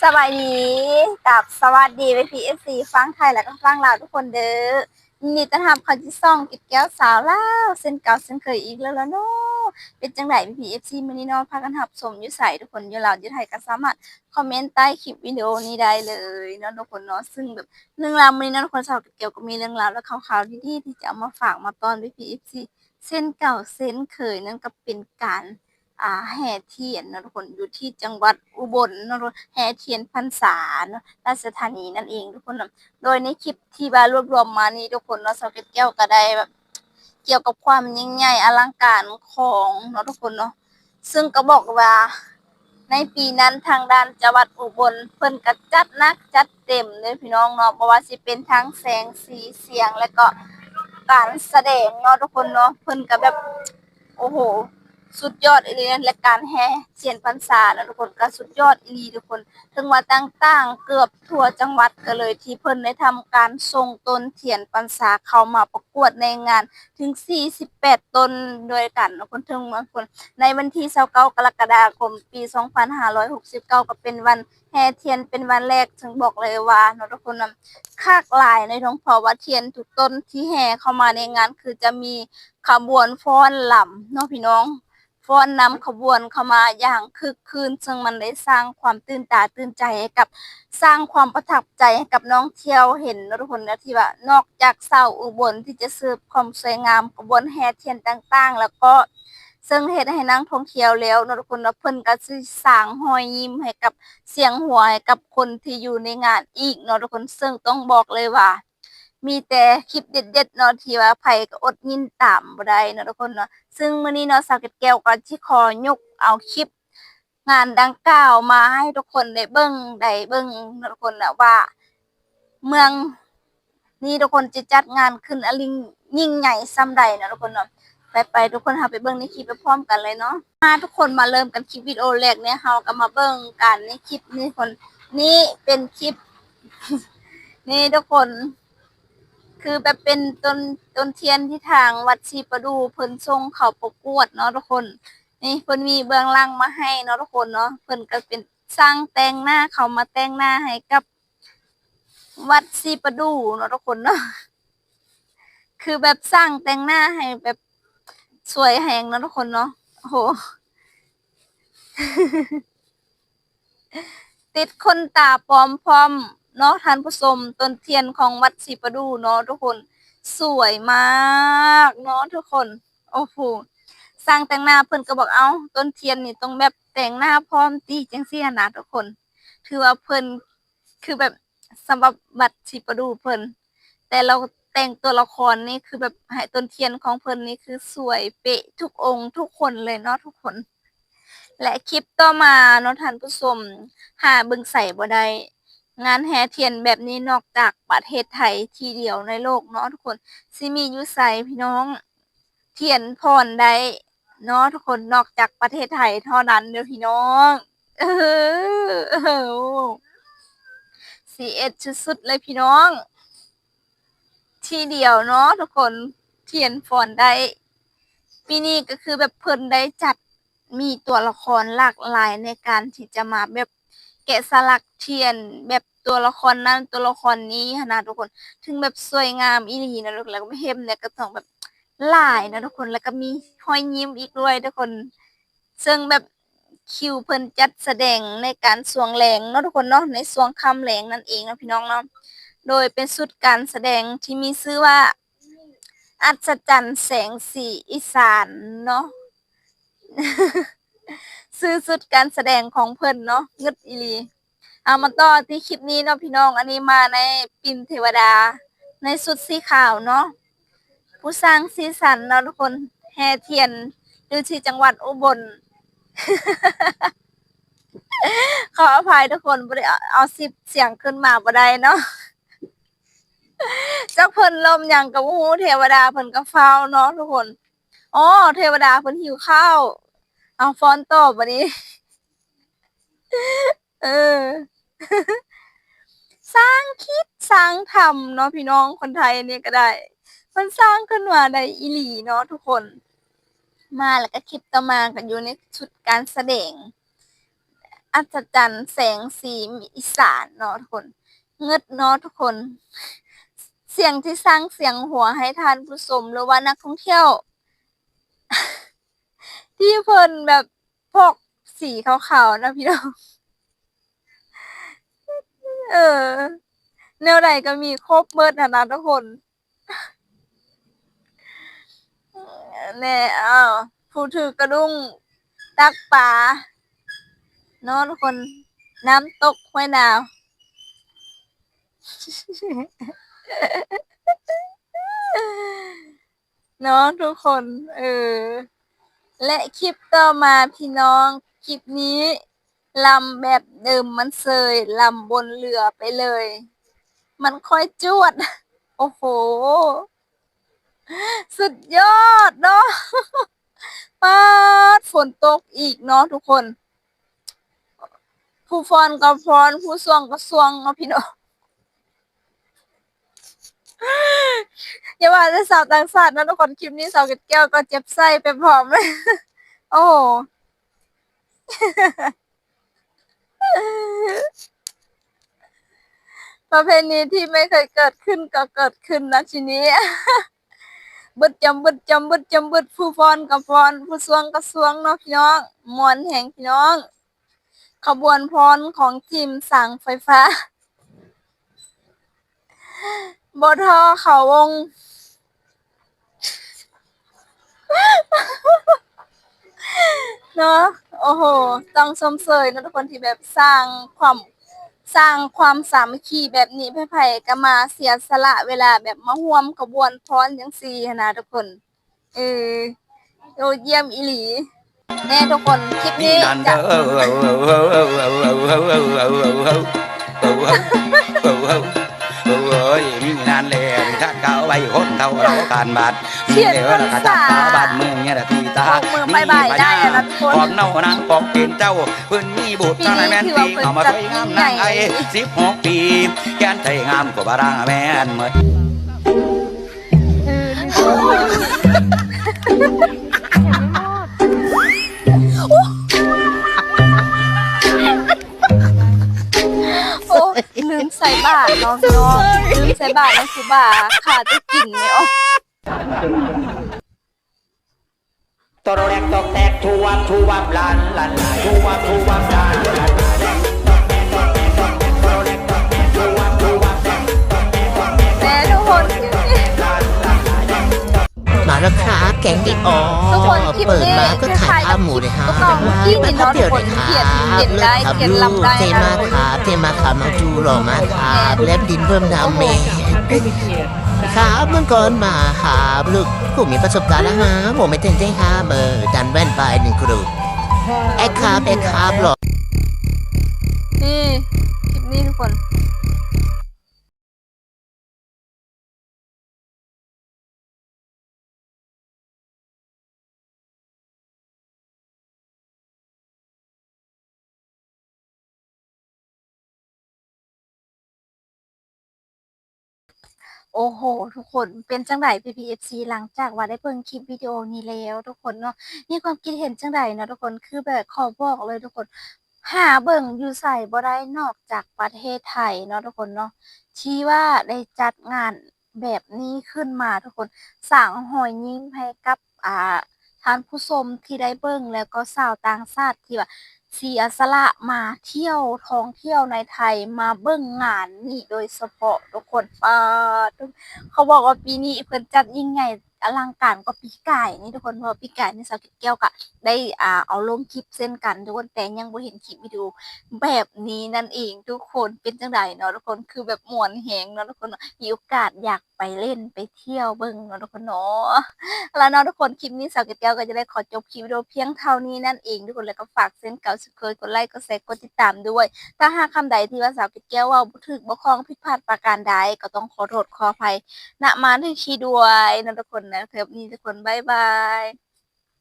ສະບາຍດີ ກັບສະຫວັດດີ ພີ່ໆ ເອັຟຊີ ຝັ່ງໄທ ແລະກໍຝັ່ງລາວທຸກຄົນເດີ້. ຍິນດີຕ້ອນຮັບເຂົ້າສູ່ຊ່ອງເກັດແກ້ວສາວລາວ ເຊັ່ນເກົ່າເຊັ່ນເຄີຍອີກແລ້ວລະເນາະ. ເປັນຈັ່ງໃດ ພີ່ໆ ເອັຟຊີ ມື້ນີ້ເນາະ ພາກັນຮັບຊົມຢູ່ໃສ? ທຸກຄົນຢູ່ລາວຢູ່ໄທກໍສາມາດຄອມເມັນໃຕ້ຄລິບວິດີໂອນີ້ໄດ້ເລີຍເນາະ ທຸກຄົນເນາະ. ຊຶ່ງແບບເລື່ອງລາວມື້ນີ້ເນາະ ທຸກຄົນ ສາວເກັດແກ້ວກໍມີເລື່ອງລາວ ແລະ ຂ່າວໆ ດີໆ ທີ່ຈະເອົາມາຝາກມາຕ້ອນ ພີ່ໆ ເອັຟຊີ ເຊັ່ນເກົ່າເຊັ່ນເຄີຍ. ນັ້ນກໍເປັນການ ອ່າ ແຫ່ທຽນເນາະ ທຸກຄົນ ຢູ່ທີ່ຈັງຫວັດອຸບົນເນາະ ແຫ່ທຽນພັນສາເນາະ ລາຊະທານີນັ້ນເອງ ທຸກຄົນເນາະ. ໂດຍໃນຄລິບທີ່ວ່າລວບລວມມານີ້ ທຸກຄົນເນາະ ສາວເກັດແກ້ວກໍໄດ້ແບບ ກ່ຽວກັບຄວາມຍິ່ງໃຫຍ່ອະລັງການຂອງເນາະ ທຸກຄົນເນາະ. ຊຶ່ງກໍບອກວ່າໃນປີນັ້ນ ທາງດ້ານຈັງຫວັດອຸບົນ ເພິ່ນກໍຈັດໜັກຈັດເຕັມເລີຍ ພີ່ນ້ອງເນາະ. ບໍ່ວ່າຊິເປັນທັງແສງສີສຽງ ແລະກໍການສະແດງເນາະ ທຸກຄົນເນາະ ເພິ່ນກໍແບບ ໂອ້ໂຫ ສຸດຍອດອີ່ຫຼີ. ແລະການແຫ່ທຽນພັນສາເນາະ ທຸກຄົນ ກໍສຸດຍອດອີ່ຫຼີ ທຸກຄົນ. ເຖິງວ່າຕ່າງໆ ເກືອບທົ່ວຈັງຫວັດກັນເລີຍ ທີ່ເພິ່ນໄດ້ທຳການສົ່ງຕົ້ນທຽນພັນສາເຂົ້າມາປະກວດໃນງານເຖິງສີ່ສິບແປດຕົ້ນດ້ວຍກັນເນາະ ທຸກຄົນ. ເຖິງວ່າ ທຸກຄົນ ໃນວັນທີຊາວເກົ້າ ກໍລະກະດາຄົມ ປີສອງພັນຫ້າຮ້ອຍຫົກສິບເກົ້າ ກໍເປັນວັນແຫ່ທຽນເປັນວັນແລກ ເຊິ່ງບອກເລີຍວ່າເນາະ ທຸກຄົນ ຄັກຫຼາຍເນາະ ເພາະວ່າທຽນທຸກຕົ້ນທີ່ແຫ່ເຂົ້າມາໃນງານ ຄືຈະມີຂະບວນຟ້ອນລຳເນາະ ພີ່ນ້ອງ. ຟ້ອນນຳຂະບວນເຂົ້າມາຢ່າງຄຶກຄື້ນ ເຊິ່ງມັນໄດ້ສ້າງຄວາມຕື່ນຕາຕື່ນໃຈໃຫ້ກັບ ສ້າງຄວາມປະທັບໃຈໃຫ້ກັບນັກທ່ອງທ່ຽວເຫັນເນາະ ທຸກຄົນເນາະ. ທີ່ວ່ານອກຈາກຊາວອຸບົນທີ່ຈະເສີບຄວາມສວຍງາມຂະບວນແຫ່ທຽນຕ່າງໆ ແລ້ວກໍເຊິ່ງເຮັດໃຫ້ນັກທ່ອງທ່ຽວແລ້ວເນາະ ທຸກຄົນເນາະ ເພິ່ນກໍຊິສ້າງຮອຍຍິ້ມໃຫ້ກັບ ສຽງຫົວໃຫ້ກັບຄົນທີ່ຢູ່ໃນງານອີກເນາະ ທຸກຄົນ. ເຊິ່ງຕ້ອງບອກເລີຍວ່າ ມີແຕ່ຄລິບເດັດໆ ເນາະ ທີ່ວ່າໃຜກໍອົດຍິນຕາມບໍ່ໄດ້ເນາະ ທຸກຄົນເນາະ. ຊຶ່ງມື້ນີ້ເນາະ ສາວເກັດແກ້ວກໍຊິຂໍຍົກເອົາຄລິບງານດັ່ງກ່າວມາໃຫ້ທຸກຄົນໄດ້ເບິ່ງ ໄດ້ເບິ່ງເນາະ ທຸກຄົນເນາະ ວ່າເມືອງນີ້ ທຸກຄົນ ຈະຈັດງານຂຶ້ນອັນຍິ່ງໃຫຍ່ສ່ຳໃດເນາະ ທຸກຄົນເນາະ. ໄປໆ ທຸກຄົນ ເຮົາໄປເບິ່ງໃນຄລິບໄປພ້ອມກັນເລີຍເນາະ. ມາ ທຸກຄົນ ມາເລີ່ມກັນຄລິບວິດີໂອແລກນີ້ ເຮົາກໍມາເບິ່ງກັນໃນຄລິບນີ້ ທຸກຄົນ. ນີ້ເປັນຄລິບ ນີ້ ທຸກຄົນ ຄືແບບເປັນຕົ້ນ ຕົ້ນທຽນທີ່ທາງວັດສີປະດູ່ເພິ່ນສົ່ງເຂົ້າປະກວດເນາະ ທຸກຄົນ. ນີ້ເພິ່ນມີເບື້ອງຫຼັງມາໃຫ້ເນາະ ທຸກຄົນເນາະ. ເພິ່ນກໍເປັນຊ່າງແຕ່ງໜ້າ ເຂົາມາແຕ່ງໜ້າໃຫ້ກັບວັດສີປະດູ່ເນາະ ທຸກຄົນເນາະ. ຄືແບບຊ່າງແຕ່ງໜ້າໃຫ້ແບບສວຍແຮງເນາະ ທຸກຄົນເນາະ. ໂອ້ໂຫ ຕິດຂົນຕາປອມພ້ອມເນາະ ທ່ານຜູ້ຊົມ. ຕົ້ນທຽນຂອງວັດສີປະດູ່ເນາະ ທຸກຄົນ ສວຍມາກເນາະ ທຸກຄົນ. ໂອ້ໂຫ ຊ່າງແຕ່ງໜ້າເພິ່ນກໍບອກ ເອົ້າ ຕົ້ນທຽນນີ້ຕ້ອງແບບແຕ່ງໜ້າພ້ອມຕິ ຈັ່ງຊີ້ຫັ້ນນະ ທຸກຄົນ. ຖືວ່າເພິ່ນ ຄືແບບສຳລັບວັດສີປະດູ່ເພິ່ນ ແຕ່ລະແຕ່ງຕົວລະຄອນນີ້ ຄືແບບໃຫ້ຕົ້ນທຽນຂອງເພິ່ນນີ້ ຄືສວຍເປະທຸກອົງທຸກຄົນເລີຍເນາະ ທຸກຄົນ. ແລະຄລິບຕໍ່ມາເນາະ ທ່ານຜູ້ຊົມ ຫາເບິ່ງໃສບໍ່ໄດ້ ງານແຫ່ທຽນແບບນີ້ ນອກຈາກປະເທດໄທທີ່ດຽວໃນໂລກເນາະ ທຸກຄົນ. ຊິມີຢູ່ໃສ ພີ່ນ້ອງ? ທຽນພອນໄດ້ເນາະ ທຸກຄົນ ນອກຈາກປະເທດໄທເທົ່ານັ້ນເດີ້ ພີ່ນ້ອງ. ເອີ ຊີເອັດສຸດໆ ເລີຍ ພີ່ນ້ອງ. ທີ່ດຽວເນາະ ທຸກຄົນ ທຽນພອນໄດ້. ປີນີ້ກໍຄືແບບເພິ່ນໄດ້ຈັດ ມີຕົວລະຄອນຫຼາກຫຼາຍໃນການທີ່ຈະມາແບບແກະສະຫຼັກທຽນ ແບບຕົວລະຄອນນັ້ນຕົວລະຄອນນີ້ຫັ້ນນະ ທຸກຄົນ. ເຖິງແບບສວຍງາມອີ່ຫຼີເນາະ ແລ້ວກໍເຫັນ ແລ້ວກໍຕ້ອງແບບຫຼາຍເນາະ ທຸກຄົນ. ແລ້ວກໍມີຮອຍຍິ້ມອີກດ້ວຍ ທຸກຄົນ. ເຊິ່ງແບບຄິວເພິ່ນຈັດສະແດງໃນການສວງແລງເນາະ ທຸກຄົນເນາະ ໃນຊ່ວງຄ່ຳແລງນັ້ນເອງເນາະ ພີ່ນ້ອງເນາະ. ໂດຍເປັນຊຸດການສະແດງທີ່ມີຊື່ວ່າ ອັດສະຈັນແສງສີອີສານເນາະ. ຊື່ຊຸດການສະແດງຂອງເພິ່ນເນາະ ງຶດອີ່ຫຼີ. ເອົາ ມາຕໍ່ທີ່ຄລິບນີ້ເນາະ ພີ່ນ້ອງ. ອັນນີ້ມາໃນປິ່ນເທວະດາ ໃນຊຸດສີຂາວເນາະ. ຜູ້ສ້າງສີສັນເນາະ ທຸກຄົນ ແຫ່ທຽນຢູ່ທີ່ຈັງຫວັດອຸບົນ. ຂໍອະໄພ ທຸກຄົນ ບໍ່ໄດ້ເອົາ ເອົາຄລິບສຽງຂຶ້ນມາບໍ່ໄດ້ເນາະ. ຈັກເພິ່ນລົມຫຍັງກໍບໍ່ຮູ້ ເທວະດາເພິ່ນກໍຟ້າວເນາະ ທຸກຄົນ. ອໍ ເທວະດາເພິ່ນຫິວເຂົ້າ. ເອົາ ຟ້ອນຕໍ່ບາດນີ້. ເອີ ສ້າງຄິດສ້າງທຳເນາະ ພີ່ນ້ອງ ຄົນໄທນີ້ກໍໄດ້ ເພິ່ນສ້າງຂຶ້ນມາໄດ້ອີ່ຫຼີເນາະ ທຸກຄົນ. ມາແລ້ວກໍຄລິບຕໍ່ມາກໍຢູ່ໃນຊຸດການສະແດງ ອັດສະຈັນແສງສີອີສານເນາະທຸກຄົນ ເງິດເນາະທຸກຄົນ ສຽງທີ່ສ້າງສຽງຫົວໃຫ້ທ່ານຜູ້ຊົມ ຫຼືວ່ານັກທ່ອງທ່ຽວ ທີ່ເພິ່ນແບບພອກສີຂາວໆນະພີ່ນ້ອງ ເອີ ແນວໃດກໍມີຄົບເໝິດຫັ້ນນະທຸກຄົນ. ແນ່ ເອົາ ຜູ້ຖືກກະດຸ້ງຕັກປາເນາະທຸກຄົນ ນ້ຳຕົກຫ້ວຍນາວ ເນາະທຸກຄົນ ເອີ ແລະ ຄລິບຕໍ່ມາພີ່ນ້ອງ ຄລິບນີ້ ລຳແບບເດີມມັນເຊີຍ ລຳບົນເຮືອໄປເລີຍ ມັນຄ່ອຍຈວດ ໂອ້ໂຫ ສຸດຍອດເນາະ ປາດ ຝົນຕົກອີກເນາະທຸກຄົນ ຜູ້ຟ້ອນກໍຟ້ອນ ຜູ້ຊ່ວງກໍຊ່ວງເນາະພີ່ນ້ອງ ຢ່າວ່າແຕ່ສາວຕ່າງຊາດເນາະທຸກຄົນ ຄລິບນີ້ສາວເກັດແກ້ວກໍເຈັບໄສ້ໄປພ້ອມ ໂອ້ ປະເພນີທີ່ໄມ່ເຄີຍເກີດຂຶ້ນກໍເກີດຂຶ້ນນະທີນີ້ ບຶດຈຳບຶດ ຈຳບຶດ ຈຳບຶດ ຜູ້ຟ້ອນກໍຟ້ອນ ຜູ້ຊ່ວງກໍຊ່ວງເນາະພີ່ນ້ອງ ມ່ວນແຮງພີ່ນ້ອງ ຂະບວນຟ້ອນຂອງທີມຊ່າງໄຟຟ້າ ບໍ່ທໍ້ເຂົ້າວົງ ເນາະ ໂອ້ໂຫ ຕ້ອງຊົມເຊີຍເນາະທຸກຄົນ ທີ່ແບບສ້າງຄວາມ ສ້າງຄວາມສາມັກຄີແບບນີ້ ໃຜໆກໍມາເສຍສະຫຼະເວລາແບບມາຮ່ວມຂະບວນຟ້ອນຈັ່ງຊີ້ຫັ້ນນະທຸກຄົນ ເອີ ໂອ ຢ້ຽມອີ່ຫຼີ ແນ່ທຸກຄົນ ຄລິບນີ້ຈະ ໂອ້ຍ ມີງານແລະ ມີທາດກາວໄວ້ຄົນເຖົ້າເຮົາການບາດ ມີແລະກະຈັບບ້ານເມືອງເນຍລະທີ່ຕາ ມີພະຍາຂອບເນົານາງປອກເປັນເຈົ້າ ເພິ່ນມີບຸດທານແມ່ນຕີ ເຂົ້າມາຊ່ວຍງາມນາງໄອສິບຫົກປີ ແກ່ນໄທງາມກໍບາລາງແມ່ນໝົດ. ໂອ້ ລືມໃສ່ບາດເນາະພີ່ນ້ອງ ລືມໃສ່ບາດເນາະ ຄືບາ ຂາແຕ່ກິນນີ້ ໂອ້ ແມ່ທຸກຄົນ ມາແລ້ວຄະ ແກງເດັກອອກ ທຸກຄົນ ຄລິບນີ້ ເປີດມາກໍຂາຍຂາຫມູເດ້ ຄະ ແຕ່ວ່າໄປແປັບດຽວເດ້ ຄະ ເລີກຄະ ເຈມາຄະ ເຈມາຄະ ມາຈູຫຼໍ່ມາຄະ ແລບດິນເພີ່ມດາວແມ່ ຄະ ເບິ່ງກ່ອນມາຄະ ລູກຜູ້ມີປະສົບການລະຫາ ບໍ່ແມ່ນເຕັນເຕັນຫາ ເບີດັນແວ່ນປາຍໜຶ່ງກະດູກ ແອກຄາບ ແອກຄາບຫຼໍ່ ນີ້ ຄລິບນີ້ທຸກຄົນ ໂອ້ໂຫ ທຸກຄົນ ເປັນຈັ່ງໃດ ພີ່ໆ ເອັຟຊີ ຫຼັງຈາກວ່າໄດ້ເບິ່ງຄລິບວິດີໂອນີ້ແລ້ວ ທຸກຄົນເນາະ ມີຄວາມຄິດເຫັນຈັ່ງໃດເນາະທຸກຄົນ? ຄືແບບຂໍບອກເລີຍທຸກຄົນ ຫາເບິ່ງຢູ່ໃສບໍ່ໄດ້ນອກຈາກປະເທດໄທເນາະທຸກຄົນເນາະ ທີ່ວ່າໄດ້ຈັດງານແບບນີ້ຂຶ້ນມາທຸກຄົນ ສ້າງຮອຍຍິ້ມໃຫ້ກັບ ອ່າ ທ່ານຜູ້ຊົມທີ່ໄດ້ເບິ່ງ ແລ້ວກໍຊາວຕ່າງຊາດທີ່ວ່າເສຍສະຫຼະມາທ່ຽວ ທ່ອງທ່ຽວໃນໄທ ມາເບິ່ງງານນີ້ໂດຍສະເພາະທຸກຄົນ ປາດ ເຂົາບອກວ່າປີນີ້ເພິ່ນຈັດຍິ່ງໃຫຍ່ ອະລັງການກວ່າປີກາຍນີ້ທຸກຄົນ ເພາະວ່າປີກາຍນີ້ສາວເກັດແກ້ວກະໄດ້ ອ່າ ເອົາລົງຄລິບເຊັ່ນກັນທຸກຄົນ ແຕ່ຍັງບໍ່ເຫັນຄລິບວິດີໂອແບບນີ້ນັ້ນເອງທຸກຄົນ ເປັນຈັ່ງໃດເນາະທຸກຄົນ ຄືແບບມ່ວນແຮງເນາະທຸກຄົນເນາະ ມີໂອກາດຢາກໄປຫຼິ້ນໄປທ່ຽວເບິ່ງເນາະທຸກຄົນເນາະ ແລ້ວເນາະທຸກຄົນ ຄລິບນີ້ສາວເກັດແກ້ວກໍຈະໄດ້ຂໍຈົບຄລິບວິດີໂອພຽງເທົ່ານີ້ນັ້ນເອງທຸກຄົນ ແລ້ວກໍຝາກເຊັ່ນເກົ່າ ຊ່ວຍກົດໄລ້ ກົດແຊ ກົດຕິດຕາມດ້ວຍ ຖ້າຫາກຄຳໃດທີ່ວ່າສາວເກັດແກ້ວເວົ້າບໍ່ຖືກບໍ່ຄ່ອງ ຜິດພາດປະການໃດ ກໍຕ້ອງຂໍໂທດຂໍອະໄພ ນະ ມາເຖິງທີ່ດ້ວຍເນາະທຸກຄົນເນາະ ເທີບນີ້ທຸກຄົນ ບາຍບາຍ.